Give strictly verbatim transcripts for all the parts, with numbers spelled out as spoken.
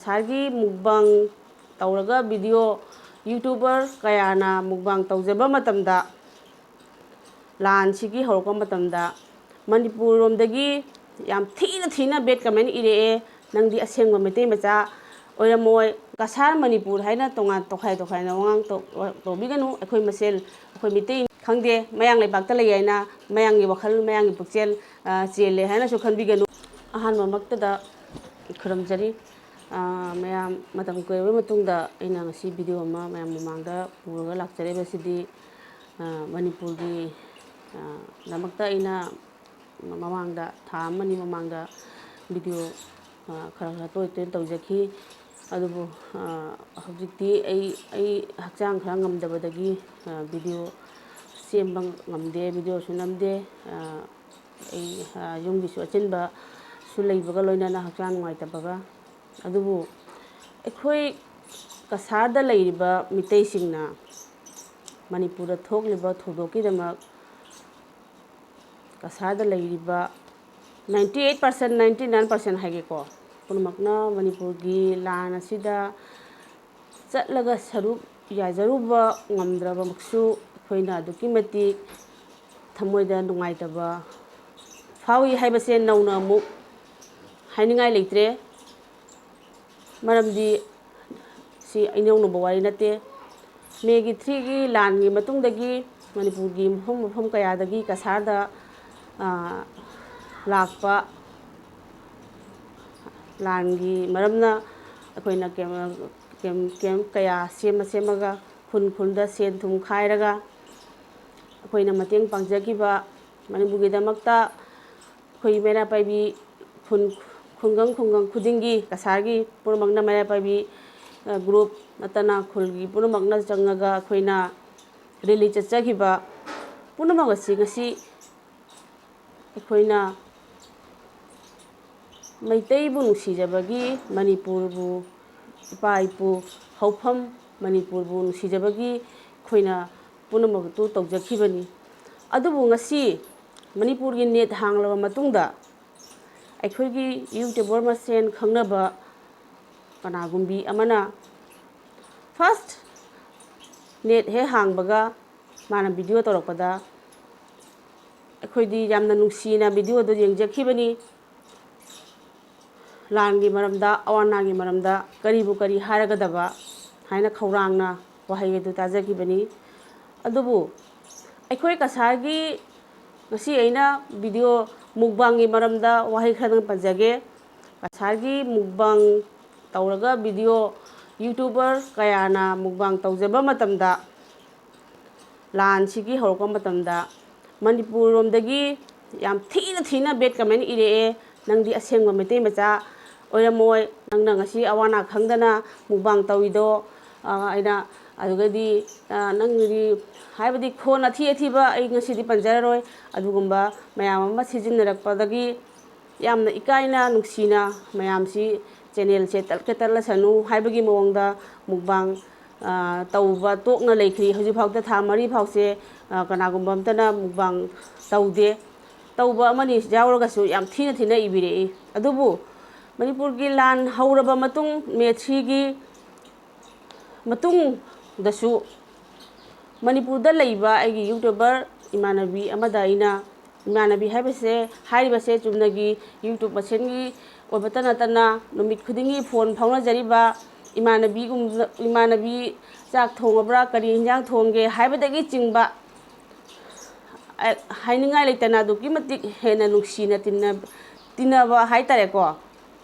ꯀꯁꯥꯔꯒꯤ mukbang ꯇꯧꯔꯒ video YouTuber ꯀꯌꯥꯅ mukbang ꯇꯧꯖꯕ ꯃꯇꯝꯗ, ꯂꯥꯟꯁꯤꯒꯤ ꯍꯧꯔꯛꯄ ꯃꯇꯝꯗ ꯃꯅꯤꯄꯨꯔ ꯂꯣꯝꯗꯒꯤ ꯌꯥꯝ ꯊꯤꯅ ꯊꯤꯅ bad comment ꯏꯔꯛꯑꯦ, "ꯅꯪꯗꯤ ꯑꯁꯦꯡꯕ ꯃꯩꯇꯩ ꯃꯆꯥ ꯑꯣꯏꯔꯝꯃꯣꯏ, ꯀꯁꯥꯔ ꯃꯅꯤꯄꯨꯔ ꯍꯥꯏꯅ ꯇꯣꯉꯥꯟ ꯇꯣꯈꯥꯏ ꯇꯣꯈꯥꯏꯅ ꯋꯥꯉꯥꯡ ꯇꯧ-, ꯇꯧꯕꯤꯒꯅꯨ, ꯑꯩꯈꯣꯏ ꯃꯁꯦꯜ, ꯑꯩꯈꯣꯏ ꯃꯤꯇꯩ ꯈꯪꯗꯦ, ꯃꯌꯥꯡ ꯂꯩꯕꯥꯛꯇ ꯂꯩ ꯍꯥꯏꯅ ꯃꯌꯥꯡꯒꯤ ꯋꯥꯈꯜ, ꯃꯌꯥꯡꯒꯤ ꯄꯨꯛꯆꯦꯜ, ꯑ, ꯆꯦꯜꯂꯦ ꯍꯥꯏꯅꯁꯨ ꯈꯟꯕꯤꯒꯅꯨ"꯫ ꯑꯍꯥꯟꯕꯃꯛꯇꯗ ꯈꯨꯔꯨꯝꯖꯔꯤ꯫ ꯑ, ꯃꯌꯥꯝ ꯃꯇꯝ ꯀꯨꯏꯔꯕ ꯃꯇꯨꯡꯗ ꯑꯩꯅ ꯉꯁꯤ video ꯑꯃ ꯃꯌꯥꯝ ꯃꯃꯥꯡꯗ ꯄꯨꯔꯒ ꯂꯥꯛꯆꯔꯤꯕꯁꯤꯗꯤ, ꯑ, ꯃꯅꯤꯄꯨꯔꯒꯤ, ꯑ, ꯗꯃꯛꯇ ꯑꯩꯅ ꯃꯃꯥꯡꯗ, ꯊꯥ ꯑꯃꯅꯤ ꯃꯃꯥꯡꯗ video, ꯑ, ꯈꯔ ꯈꯔ ꯇꯣꯏ ꯇꯣꯏꯅ ꯇꯧꯖꯈꯤ꯫ ꯑꯗꯨꯕꯨ, ꯑ, ꯍꯧꯖꯤꯛꯇꯤ ꯑꯩ, ꯑꯩ ꯍꯛꯆꯥꯡ ꯈꯔ ꯉꯝꯗꯕꯗꯒꯤ, ꯑ, video ꯁꯦꯝꯕ ꯉꯝꯗꯦ, videoꯁꯨ ꯅꯝꯗꯦ꯫ ꯑ, ꯑꯩ, ꯑ, ꯌꯨꯝꯒꯤꯁꯨ ꯑꯆꯤꯟꯕꯁꯨ ꯂꯩꯕꯒ ꯂꯣꯏꯅꯅ ꯍꯛꯆꯥꯡ ꯅꯨꯡꯉꯥꯏꯇꯕꯒ꯫ ꯑꯗꯨꯕꯨ ꯑꯩꯈꯣꯏ ꯀꯁꯥꯔꯗ ꯂꯩꯔꯤꯕ ꯃꯤꯇꯩꯁꯤꯡꯅ ꯃꯅꯤꯄꯨꯔꯗ ꯊꯣꯛꯂꯤꯕ ꯊꯧꯗꯣꯛꯀꯤꯗꯃꯛ ꯀꯁꯥꯔꯗ ꯂꯩꯔꯤꯕ ninety eight percent, ninety nine percent ꯍꯥꯏꯒꯦꯀꯣ, ꯄꯨꯝꯅꯃꯛꯅ ꯃꯅꯤꯄꯨꯔꯒꯤ ꯂꯥꯟ ꯑꯁꯤꯗ ꯆꯠꯂꯒ ꯁꯔꯨꯛ ꯌꯥꯖꯔꯨꯕ ꯉꯝꯗ꯭ꯔꯕꯃꯛꯁꯨ, ꯑꯩꯈꯣꯏꯅ ꯑꯗꯨꯛꯀꯤ ꯃꯇꯤꯛ ꯊꯃꯣꯏꯗ ꯅꯨꯡꯉꯥꯏꯇꯕ ꯐꯥꯎꯏ ꯍꯥꯏꯕꯁꯦ ꯅꯧꯅ ꯑꯃꯨꯛ ꯍꯥꯏꯅꯤꯡꯉꯥꯏ ꯂꯩꯇ꯭ꯔꯦ꯫ ꯃꯔꯝꯗꯤ ꯁꯤ ꯏꯅꯧꯅꯧꯕ ꯋꯥꯔꯤ ꯅꯠꯇꯦ꯫ May ꯒꯤ three ꯒꯤ ꯂꯥꯟꯒꯤ ꯃꯇꯨꯡꯗꯒꯤ ꯃꯅꯤꯄꯨꯔꯒꯤ ꯃꯐꯝ ꯃꯐꯝ ꯀꯌꯥꯗꯒꯤ ꯀꯁꯥꯔꯗ, ꯑ, ꯂꯥꯛꯄ ꯂꯥꯟꯒꯤ ꯃꯔꯝꯅ ꯑꯩꯈꯣꯏꯅ camp, camp, camp ꯀꯌꯥ ꯁꯦꯝꯃ ꯁꯦꯝꯃꯒ ꯈꯨꯟ ꯈꯨꯟꯗ ꯁꯦꯟ ꯊꯨꯝ ꯈꯥꯏꯔꯒ ꯑꯩꯈꯣꯏꯅ ꯃꯇꯦꯡ ꯄꯥꯡꯖꯈꯤꯕ, ꯃꯅꯤꯄꯨꯔꯒꯤꯗꯃꯛꯇ ꯑꯩꯈꯣꯏ ꯃꯩꯔꯥ ꯄꯥꯏꯕꯤ ꯈꯨꯟ, ꯈꯨꯡꯒꯪ ꯈꯨꯡꯒꯪ ꯈꯨꯗꯤꯡꯒꯤ ꯀꯁꯥꯔꯒꯤ ꯄꯨꯝꯅꯃꯛꯅ ꯃꯩꯔꯥ ꯄꯥꯏꯕꯤ, ꯑ, group ꯅꯠꯇꯅ ꯈꯨꯜꯒꯤ ꯄꯨꯝꯅꯃꯛꯅ ꯆꯪꯉꯒ ꯑꯩꯈꯣꯏꯅ rally ꯆꯠꯆꯈꯤꯕ ꯄꯨꯝꯅꯃꯛ ꯑꯁꯤ ꯉꯁꯤ ꯑꯩꯈꯣꯏꯅ ꯃꯩꯇꯩꯕꯨ ꯅꯨꯡꯁꯤꯖꯕꯒꯤ, ꯃꯅꯤꯄꯨꯔꯕꯨ, ꯏꯄꯥ ꯏꯄꯨ ꯍꯧꯐꯝ ꯃꯅꯤꯄꯨꯔꯕꯨ ꯅꯨꯡꯁꯤꯖꯕꯒꯤ ꯑꯩꯈꯣꯏꯅ ꯄꯨꯝꯅꯃꯛꯇꯨ ꯇꯧꯖꯈꯤꯕꯅꯤ꯫ ꯑꯗꯨꯕꯨ ꯉꯁꯤ ꯃꯅꯤꯄꯨꯔꯒꯤ net ꯍꯥꯡꯂꯕ ꯃꯇꯨꯡꯗ ꯑꯩꯈꯣꯏꯒꯤ YouTuber ꯃꯁꯦꯟ ꯈꯪꯅꯕ ꯀꯅꯥꯒꯨꯝꯕꯤ ꯑꯃꯅ first net ꯍꯦꯛ ꯍꯥꯡꯕꯒ ꯃꯥꯅ video ꯇꯧꯔꯛꯄꯗ ꯑꯩꯈꯣꯏꯗꯤ ꯌꯥꯝꯅ ꯅꯨꯡꯁꯤꯅ video ꯗꯨ ꯌꯦꯡꯖꯈꯤꯕꯅꯤ꯫ ꯂꯥꯟꯒꯤ ꯃꯔꯝꯗ, ꯑꯋꯥ ꯑꯅꯥꯒꯤ ꯃꯔꯝꯗ ꯀꯔꯤꯕꯨ ꯀꯔꯤ ꯍꯥꯏꯔꯒꯗꯕ ꯍꯥꯏꯅ ꯈꯧꯔꯥꯡꯅ ꯋꯥꯍꯩ ꯑꯗꯨ ꯇꯥꯖꯈꯤꯕꯅꯤ꯫ ꯑꯗꯨꯕꯨ ꯑꯩꯈꯣꯏ ꯀꯁꯥꯔꯒꯤ, ꯉꯁꯤ ꯑꯩꯅ video mukbang ꯒꯤ ꯃꯔꯝꯗ ꯋꯥꯍꯩ ꯈꯔꯗꯪ ꯄꯟꯖꯒꯦ꯫ ꯀꯁꯥꯔꯒꯤ mukbang ꯇꯧꯔꯒ video YouTuber ꯀꯌꯥꯅ mukbang ꯇꯧꯖꯕ ꯃꯇꯝꯗ, ꯂꯥꯟꯁꯤꯒꯤ ꯍꯧꯔꯛꯄ ꯃꯇꯝꯗ ꯃꯅꯤꯄꯨꯔ ꯂꯣꯝꯗꯒꯤ ꯌꯥꯝ ꯊꯤꯅ ꯊꯤꯅ bad comment ꯏꯔꯛꯑꯦ꯫ "ꯅꯪꯗꯤ ꯑꯁꯦꯡꯕ ꯃꯩꯇꯩ ꯃꯆꯥ ꯑꯣꯏꯔꯝꯃꯣꯏ, ꯅꯪꯅ ꯉꯁꯤ ꯑꯋꯥ ꯑꯅꯥ ꯈꯪꯗꯅ mukbang ꯇꯧꯏꯗꯣ", ꯑ, ꯑꯩꯅ, ꯑꯗꯨꯒꯗꯤ, ꯑ, "ꯅꯪꯒꯤꯗꯤ", ꯍꯥꯏꯕꯗꯤ ꯈꯣꯟ ꯑꯊꯤ ꯑꯊꯤꯕ ꯑꯩ ꯉꯁꯤꯗꯤ ꯄꯟꯖꯔꯔꯣꯏ, ꯑꯗꯨꯒꯨꯝꯕ ꯃꯌꯥꯝ ꯑꯃ ꯁꯤꯖꯤꯟꯅꯔꯛꯄꯗꯒꯤ ꯌꯥꯝꯅ ꯏꯀꯥꯏꯅ ꯅꯨꯡꯁꯤꯅ ꯃꯌꯥꯝꯁꯤ channel ꯁꯦ ꯇꯠꯀꯦ ꯇꯠꯂꯁꯅꯨ ꯍꯥꯏꯕꯒꯤ ꯃꯑꯣꯡꯗ mukbang, ꯑ, ꯇꯧꯕ ꯇꯣꯛꯅ ꯂꯩꯈ꯭ꯔꯤ꯫ ꯍꯧꯖꯤꯛꯐꯥꯎꯗ ꯊꯥ ꯃꯔꯤ ꯐꯥꯎꯁꯦ, ꯑ, ꯀꯅꯥꯒꯨꯝꯕ ꯑꯝꯇꯅ mukbang ꯇꯧꯗꯦ꯫ ꯇꯧꯕ ꯑꯃꯅꯤ ꯌꯥꯎꯔꯒꯁꯨ ꯌꯥꯝ ꯊꯤꯅ ꯊꯤꯅ ꯏꯕꯤꯔꯛꯏ꯫ ꯑꯗꯨꯕꯨ ꯃꯅꯤꯄꯨꯔꯒꯤ ꯂꯥꯟ ꯍꯧꯔꯕ ꯃꯇꯨꯡ, May three ꯒꯤ ꯃꯇꯨꯡꯗꯁꯨ ꯃꯅꯤꯄꯨꯔꯗ ꯂꯩꯕ ꯑꯩꯒꯤ YouTuber ꯏꯃꯥꯟꯅꯕꯤ ꯑꯃꯗ ꯑꯩꯅ, ꯏꯃꯥꯟꯅꯕꯤ ꯍꯥꯏꯕꯁꯦ, ꯍꯥꯏꯔꯤꯕꯁꯦ ꯆꯨꯝꯅꯒꯤ YouTube ꯃꯁꯦꯟꯒꯤ ꯑꯣꯏꯕꯇ ꯅꯠꯇꯅ ꯅꯨꯃꯤꯠ ꯈꯨꯗꯤꯡꯒꯤ phone ꯐꯥꯎꯅꯖꯔꯤꯕ ꯏꯃꯥꯟꯅꯕꯤꯒꯨꯝ-, ꯏꯃꯥꯟꯅꯕꯤ ꯆꯥꯛ ꯊꯣꯡꯉꯕ꯭ꯔꯥ, ꯀꯔꯤ ꯏꯟꯖꯥꯡ ꯊꯣꯡꯒꯦ ꯍꯥꯏꯕꯗꯒꯤ ꯆꯤꯡꯕ, ꯑ, ꯍꯥꯏꯅꯤꯡꯉꯥꯏ ꯂꯩꯇꯅ ꯑꯗꯨꯛꯀꯤ ꯃꯇꯤꯛ ꯍꯦꯟꯅ ꯅꯨꯡꯁꯤꯅ ꯇꯤꯟꯅ-, ꯇꯤꯟꯅꯕ ꯍꯥꯏꯇꯥꯔꯦꯀꯣ꯫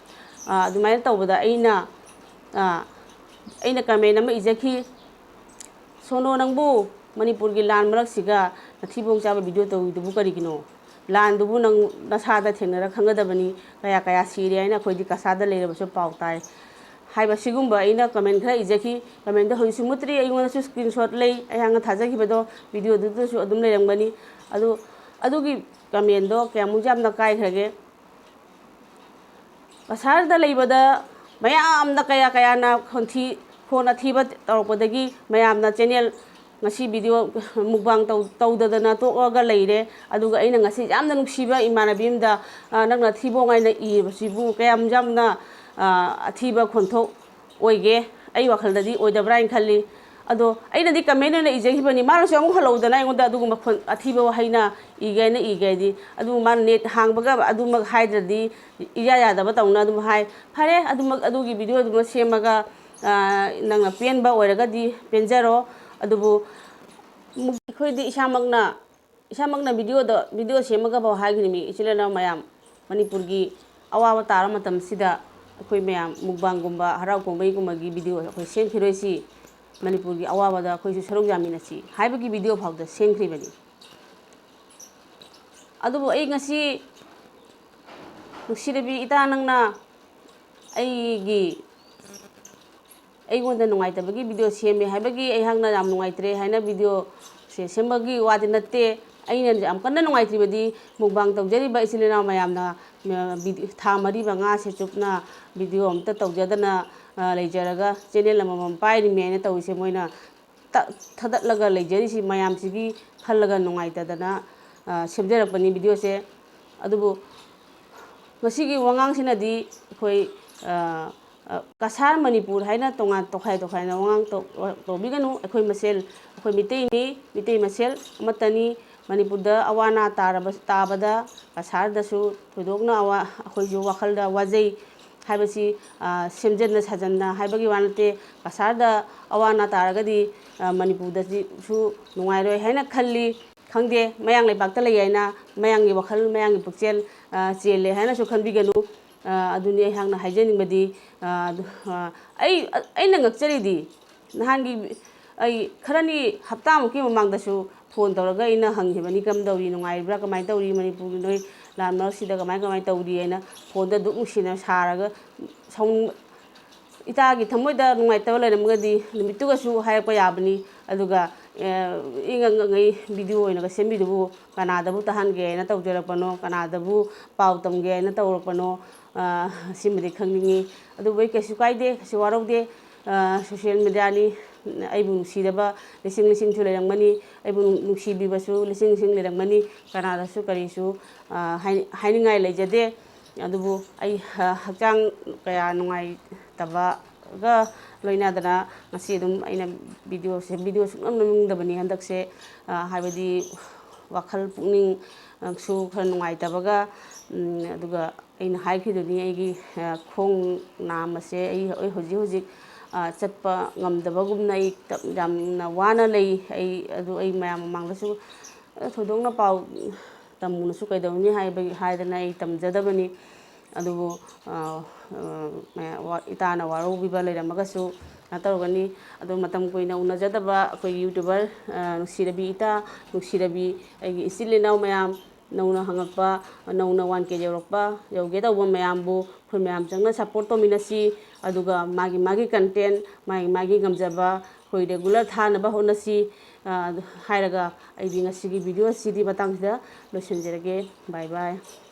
ꯑ, ꯑꯗꯨꯃꯥꯏꯅ ꯇꯧꯕꯗ ꯑꯩꯅ, ꯑ, ꯑꯩꯅ comment ꯑꯃ ꯏꯖꯈꯤ, "ꯁꯣꯅꯣ, ꯅꯪꯕꯨ ꯃꯅꯤꯄꯨꯔꯒꯤ ꯂꯥꯟ ꯃꯔꯛꯁꯤꯒ ꯅꯊꯤꯕꯣꯡ ꯆꯥꯕ video ꯇꯧꯔꯤꯗꯨꯕꯨ ꯀꯔꯤꯒꯤꯅꯣ? ꯂꯥꯟꯗꯨꯕꯨ ꯅꯪ ꯅꯁꯥꯗ ꯊꯦꯡꯅꯔ ꯈꯪꯒꯗꯕꯅꯤ꯫ ꯀꯌꯥ ꯀꯌꯥ ꯁꯤꯔꯦ ꯍꯥꯏꯅ ꯑꯩꯈꯣꯏꯗꯤ ꯀꯁꯥꯗ ꯂꯩꯔꯕꯁꯨ ꯄꯥꯎ ꯇꯥꯏ", ꯍꯥꯏꯕ ꯁꯤꯒꯨꯝꯕ ꯑꯩꯅ comment ꯈꯔ ꯏꯖꯈꯤ꯫ Comment ꯗꯣ ꯍꯧꯖꯤꯛꯁꯨ ꯃꯨꯠꯇ꯭ꯔꯤ, ꯑꯩꯉꯣꯟꯗꯁꯨ screenshot ꯂꯩ, ꯑꯩꯍꯥꯛꯅ ꯊꯥꯖꯈꯤꯕꯗꯣ, video ꯗꯨꯗꯁꯨ ꯑꯗꯨꯝ ꯂꯩꯔꯝꯒꯅꯤ꯫ ꯑꯗꯨ, ꯑꯗꯨꯒꯤ comment ꯗꯣ ꯀꯌꯥꯃꯨꯛ ꯌꯥꯝꯅ ꯀꯥꯏꯈ꯭ꯔꯒꯦ? ꯀꯁꯥꯔꯗ ꯂꯩꯕꯗ ꯃꯌꯥꯝꯅ ꯀꯌꯥ ꯀꯌꯥꯅ ꯈꯣꯟꯊꯤ, ꯈꯣꯟ ꯑꯊꯤꯕ ꯇꯧꯔꯛꯄꯗꯒꯤ ꯃꯌꯥꯝꯅ channel ꯉꯁꯤ video mukbang ꯇꯧ-, ꯇꯧꯗꯗꯅ ꯇꯣꯛꯑꯒ ꯂꯩꯔꯦ꯫ ꯑꯗꯨꯒ ꯑꯩꯅ ꯉꯁꯤ ꯌꯥꯝꯅ ꯅꯨꯡꯁꯤꯕ ꯏꯃꯥꯟꯅꯕꯤ ꯑꯃꯗ, ꯑ, "ꯅꯪꯅ ꯊꯤꯕꯣꯡ ꯍꯥꯏꯅ ꯏꯕꯁꯤꯕꯨ ꯀꯌꯥꯝ ꯌꯥꯝꯅ, ꯑ, ꯑꯊꯤꯕ ꯈꯣꯟꯊꯣꯛ ꯑꯣꯏꯒꯦ? ꯑꯩ ꯋꯥꯈꯜꯗꯗꯤ ꯑꯣꯏꯗꯕ꯭ꯔꯥ ꯍꯥꯏꯅ ꯈꯜꯂꯤ꯫ ꯑꯗꯣ ꯑꯩꯅꯗꯤ comment ꯑꯣꯏꯅ ꯏꯖꯈꯤꯕꯅꯤ, ꯃꯥꯅꯁꯨ ꯑꯃꯨꯛ ꯍꯜꯂꯛꯎꯗꯅ ꯑꯩꯉꯣꯟꯗ ꯑꯗꯨꯒꯨꯝꯕ ꯈꯣꯟ-, ꯑꯊꯤꯕ ꯋꯥꯍꯩꯅ ꯏꯒꯦ ꯍꯥꯏꯅ ꯏꯒꯦ ꯍꯥꯏꯗꯤ, ꯑꯗꯨꯕꯨ ꯃꯥꯅ net ꯍꯥꯡꯕꯒ ꯑꯗꯨꯃꯛ ꯍꯥꯏꯗ꯭ꯔꯗꯤ ꯏꯌꯥ ꯌꯥꯗꯕ ꯇꯧꯅ ꯑꯗꯨꯝ ꯍꯥꯏ꯫ ꯐꯔꯦ, ꯑꯗꯨꯃꯛ, ꯑꯗꯨꯒꯤ video ꯗꯨꯃ ꯁꯦꯝꯃꯒ, ꯑ, ꯅꯪꯅ ꯄꯦꯟꯕ ꯑꯣꯏꯔꯒꯗꯤ ꯄꯦꯟꯖꯔꯣ꯫ ꯑꯗꯨꯕꯨ ꯃꯨꯛ-, ꯑꯩꯈꯣꯏꯗꯤ ꯏꯁꯥꯃꯛꯅ, ꯏꯁꯥꯃꯛꯅ video ꯗ, video ꯁꯦꯝꯃꯒꯐꯥꯎ ꯍꯥꯏꯈ꯭ꯔꯤꯃꯤ, ꯏꯆꯤꯜ ꯏꯅꯥꯎ ꯃꯌꯥꯝ, ꯃꯅꯤꯄꯨꯔꯒꯤ ꯑꯋꯥꯕ ꯇꯥꯔ ꯃꯇꯝꯁꯤꯗ ꯑꯩꯈꯣꯏ ꯃꯌꯥꯝ mukbang ꯒꯨꯝꯕ, ꯍꯔꯥꯎ ꯀꯨꯝꯍꯩꯒꯨꯝꯕꯒꯤ video ꯑꯩꯈꯣꯏ ꯁꯦꯝꯈꯤꯔꯣꯏꯁꯤ, ꯃꯅꯤꯄꯨꯔꯒꯤ ꯑꯋꯥꯕꯗ ꯑꯩꯈꯣꯏꯁꯨ ꯁꯔꯨꯛ ꯌꯥꯃꯤꯟꯅꯁꯤ ꯍꯥꯏꯕꯒꯤ video ꯐꯥꯎꯗ ꯁꯦꯝꯈ꯭ꯔꯤꯕꯅꯤ꯫ ꯑꯗꯨꯕꯨ ꯑꯩ ꯉꯁꯤ, ꯅꯨꯡꯁꯤꯔꯕꯤ ꯏꯇꯥ, ꯅꯪꯅ ꯑꯩꯒꯤ, ꯑꯩꯉꯣꯟꯗ ꯅꯨꯡꯉꯥꯏꯇꯕꯒꯤ video ꯁꯦꯝꯃꯦ ꯍꯥꯏꯕꯒꯤ ꯑꯩꯍꯥꯛꯅ ꯌꯥꯝ ꯅꯨꯡꯉꯥꯏꯇ꯭ꯔꯦ ꯍꯥꯏꯅ video ꯁꯦ ꯁꯦꯝꯕꯒꯤ ꯋꯥꯗꯤ ꯅꯠꯇꯦ꯫ ꯑꯩꯅ ꯌꯥꯝ ꯀꯟꯅ ꯅꯨꯡꯉꯥꯏꯇ꯭ꯔꯤꯕꯗꯤ mukbang ꯇꯧꯖꯔꯤꯕ ꯏꯆꯤꯜ ꯏꯅꯥꯎ ꯃꯌꯥꯝꯅ, ꯑ, ꯚꯤꯗꯤ-, ꯊꯥ ꯃꯔꯤ ꯃꯉꯥꯁꯦ ꯆꯨꯞꯅ video ꯑꯝꯇ ꯇꯧꯖꯗꯅ, ꯑ, ꯂꯩꯖꯔꯒ channel ꯑꯃꯃꯝ ꯄꯥꯏꯔꯤꯃꯦ ꯍꯥꯏꯅ ꯇꯧꯔꯤꯁꯦ, ꯃꯣꯏꯅ ꯇ-, ꯊꯥꯗꯠꯂꯒ ꯂꯩꯖꯔꯤꯁꯤ ꯃꯌꯥꯝꯁꯤꯒꯤ ꯈꯜꯂꯒ ꯅꯨꯡꯉꯥꯏꯇꯗꯅ, ꯑ, ꯁꯦꯝꯖꯔꯛꯄꯅꯤ video ꯁꯦ꯫ ꯑꯗꯨꯕꯨ ꯉꯁꯤꯒꯤ ꯋꯥꯉꯥꯡꯁꯤꯅꯗꯤ ꯑꯩꯈꯣꯏ, ꯑ, ꯑ, ꯀꯁꯥꯔ ꯃꯅꯤꯄꯨꯔ ꯍꯥꯏꯅ ꯇꯣꯉꯥꯟ ꯇꯣꯈꯥꯏ ꯇꯣꯈꯥꯏꯅ ꯋꯥꯉꯥꯡ ꯇꯧ-, ꯇꯧꯕꯤꯒꯅꯨ꯫ ꯑꯩꯈꯣꯏ ꯃꯁꯦꯜ, ꯑꯩꯈꯣꯏ ꯃꯤꯇꯩꯅꯤ, ꯃꯤꯇꯩ ꯃꯁꯦꯜ ꯑꯃꯠꯇꯅꯤ꯫ ꯃꯅꯤꯄꯨꯔꯗ ꯑꯋꯥ ꯑꯅꯥ ꯇꯥꯔꯕ, ꯇꯥꯕꯗ ꯀꯁꯥꯔꯗꯁꯨ ꯊꯣꯏꯗꯣꯛꯅ ꯑꯋꯥ-, ꯑꯩꯈꯣꯏꯁꯨ ꯋꯥꯈꯜꯗ ꯋꯥꯖꯩ ꯍꯥꯏꯕꯁꯤ, ꯑ, ꯁꯦꯝꯖꯟꯅ ꯁꯥꯖꯟꯅ ꯍꯥꯏꯕꯒꯤ ꯋꯥ ꯅꯠꯇꯦ꯫ ꯀꯁꯥꯔꯗ ꯑꯋꯥ ꯑꯅꯥ ꯇꯥꯔꯒꯗꯤ, ꯑ, ꯃꯅꯤꯄꯨꯔꯗꯁꯨ ꯅꯨꯡꯉꯥꯏꯔꯣꯏ ꯍꯥꯏꯅ ꯈꯜꯂꯤ꯫ ꯈꯪꯗꯦ, ꯃꯌꯥꯡ ꯂꯩꯕꯥꯛꯇ ꯂꯩ ꯍꯥꯏꯅ ꯃꯌꯥꯡꯒꯤ ꯋꯥꯈꯜ, ꯃꯌꯥꯡꯒꯤ ꯄꯨꯛꯆꯦꯜ, ꯑ, ꯆꯦꯜꯂꯦ ꯍꯥꯏꯅꯁꯨ ꯈꯟꯕꯤꯒꯅꯨ꯫ ꯑ, ꯑꯗꯨꯅꯤ ꯑꯩꯍꯥꯛꯅ ꯍꯥꯏꯖꯅꯤꯡꯕꯗꯤ꯫ ꯑ, ꯑꯗꯨ, ꯑ, ꯑꯩ, ꯑꯩꯅ ꯉꯛꯆꯔꯤꯗꯤ ꯅꯍꯥꯟꯒꯤ ꯑꯩ ꯈꯔꯅꯤ, ꯍꯞꯇꯥꯃꯨꯛꯀꯤ ꯃꯃꯥꯡꯗꯁꯨ phone ꯇꯧꯔꯒ ꯑꯩꯅ ꯍꯪꯈꯤꯕꯅꯤ, "ꯀꯝꯗꯧꯔꯤ, ꯅꯨꯡꯉꯥꯏꯔꯤꯕ꯭ꯔꯥ, ꯀꯃꯥꯏꯅ ꯇꯧꯔꯤ, ꯃꯅꯤꯄꯨꯔꯒꯤ ꯅꯣꯏ ꯂꯥꯟ ꯃꯔꯛꯁꯤꯗ ꯀꯃꯥꯏ, ꯀꯃꯥꯏꯅ ꯇꯧꯔꯤ?" ꯍꯥꯏꯅ phone ꯗ ꯑꯗꯨꯛ ꯅꯨꯡꯁꯤꯅ ꯁꯥꯔꯒ ꯁꯥꯎꯅꯤꯡ-, ꯏꯇꯥꯒꯤ ꯊꯃꯣꯏꯗ ꯅꯨꯡꯉꯥꯏꯇꯕ ꯂꯩꯔꯝꯃꯒꯗꯤ ꯅꯨꯃꯤꯠꯇꯨꯒꯁꯨ ꯍꯥꯏꯔꯛꯄ ꯌꯥꯕꯅꯤ꯫ ꯑꯗꯨꯒ, ꯑꯦ, ꯏꯉꯛ ꯉꯛꯉꯩ video ꯑꯣꯏꯅꯒ ꯁꯦꯝꯕꯤꯗꯨꯕꯨ ꯀꯅꯥꯗꯕꯨ ꯇꯥꯍꯟꯒꯦ ꯍꯥꯏꯅ ꯇꯧꯖꯔꯛꯄꯅꯣ, ꯀꯅꯥꯗꯕꯨ ꯄꯥꯎ ꯇꯝꯒꯦ ꯍꯥꯏꯅ ꯇꯧꯔꯛꯄꯅꯣ, ꯑ, ꯁꯤꯃꯗꯤ ꯈꯪꯅꯤꯡꯉꯤ꯫ ꯑꯗꯨꯕꯨ ꯑꯩ ꯀꯩꯁꯨ ꯀꯥꯏꯗꯦ, ꯀꯩꯁꯨ ꯋꯥꯔꯧꯗꯦ꯫ ꯑ, social media ꯅꯤ, ꯑꯩꯕꯨ ꯅꯨꯡꯁꯤꯗꯕ ꯂꯤꯁꯤꯡ ꯂꯤꯁꯤꯡꯁꯨ ꯂꯩꯔꯝꯒꯅꯤ, ꯑꯩꯕꯨ ꯅꯨꯡꯁꯤꯕꯤꯕꯁꯨ ꯂꯤꯁꯤꯡ ꯂꯤꯁꯤꯡ ꯂꯩꯔꯝꯒꯅꯤ꯫ ꯀꯅꯥꯗꯁꯨ ꯀꯔꯤꯁꯨ, ꯑ, ꯍꯥꯏ-, ꯍꯥꯏꯅꯤꯡꯉꯥꯏ ꯂꯩꯖꯗꯦ꯫ ꯑꯗꯨꯕꯨ ꯑꯩ ꯍꯛꯆꯥꯡ ꯀꯌꯥ ꯅꯨꯡꯉꯥꯏꯇꯕꯒ ꯂꯣꯏꯅꯗꯅ ꯉꯁꯤ ꯑꯗꯨꯝ ꯑꯩꯅ ꯚꯤꯗꯤꯑꯣꯁꯦ, ꯚꯤꯗꯤꯑꯣ ꯁꯨꯡꯅꯝ ꯅꯝꯅꯤꯡꯗꯕꯅꯤ ꯍꯟꯗꯛꯁꯦ꯫ ꯍꯥꯏꯕꯗꯤ ꯋꯥꯈꯜ ꯄꯨꯛꯅꯤꯡꯁꯨ ꯈꯔ ꯅꯨꯡꯉꯥꯏꯇꯕꯒ, ꯑꯗꯨꯒ ꯑꯩꯅ ꯍꯥꯏꯈꯤꯗꯨꯅꯤ ꯑꯩꯒꯤ ꯈꯣꯡ ꯅꯥꯝꯃꯁꯦ ꯑꯩ ꯍꯧꯖꯤꯛ ꯍꯧꯖꯤꯛ ꯆꯠꯄ ꯉꯝꯗꯕꯒꯨꯝꯅ ꯑꯩ ꯌꯥꯝꯅ ꯋꯥꯅ ꯂꯩ꯫ ꯑꯩ ꯑꯗꯨ ꯑꯩ ꯃꯌꯥꯝ ꯃꯃꯥꯡꯗꯁꯨ ꯊꯣꯏꯗꯣꯛꯅ ꯄꯥꯎ ꯇꯝꯃꯨꯅꯁꯨ ꯀꯩꯗꯧꯅꯤ ꯍꯥꯏꯕꯒꯤ, ꯍꯥꯏꯗꯅ ꯑꯩ ꯇꯝꯖꯗꯕꯅꯤ꯫ ꯑꯗꯨꯕꯨ ꯏꯇꯥꯅ ꯋꯥꯔꯧꯕꯤꯕ ꯂꯩꯔꯝꯃꯒꯁꯨ ꯀꯩꯅꯣ ꯇꯧꯔꯒꯅꯤ꯫ ꯑꯗꯣ ꯃꯇꯝ ꯀꯨꯏꯅ ꯎꯅꯖꯗꯕ ꯑꯩꯈꯣꯏꯒꯤ YouTuber ꯅꯨꯡꯁꯤꯔꯕꯤ ꯏꯇꯥ, ꯅꯨꯡꯁꯤꯔꯕꯤ ꯑꯩꯒꯤ ꯏꯆꯤꯜ ꯏꯅꯥꯎ ꯃꯌꯥꯝ, ꯅꯧꯅ ꯍꯪꯉꯛꯄ, ꯅꯧꯅ one K ꯌꯧꯔꯛꯄ, ꯌꯧꯒꯦ ꯇꯧꯕ ꯃꯌꯥꯝꯕꯨ ꯑꯩꯈꯣꯏ ꯃꯌꯥꯝ ꯆꯪꯅ support ꯇꯧꯃꯤꯟꯅꯁꯤ꯫ ꯑꯗꯨꯒ ꯃꯥꯒꯤ ꯃꯥꯒꯤ content, ꯃꯥꯒꯤ ꯃꯥꯒꯤ ꯉꯝꯖꯕ ꯑꯩꯈꯣꯏ regular ꯊꯥꯅꯕ ꯍꯣꯠꯅꯁꯤ꯫ ꯍꯥꯏꯔꯒ ꯑꯩꯗꯤ ꯉꯁꯤꯒꯤ ꯚꯤꯗꯤꯑꯣ ꯑꯁꯤꯗꯤ ꯃꯇꯥꯡꯁꯤꯗ ꯂꯣꯏꯁꯤꯟꯖꯔꯒꯦ꯫ Bye bye꯫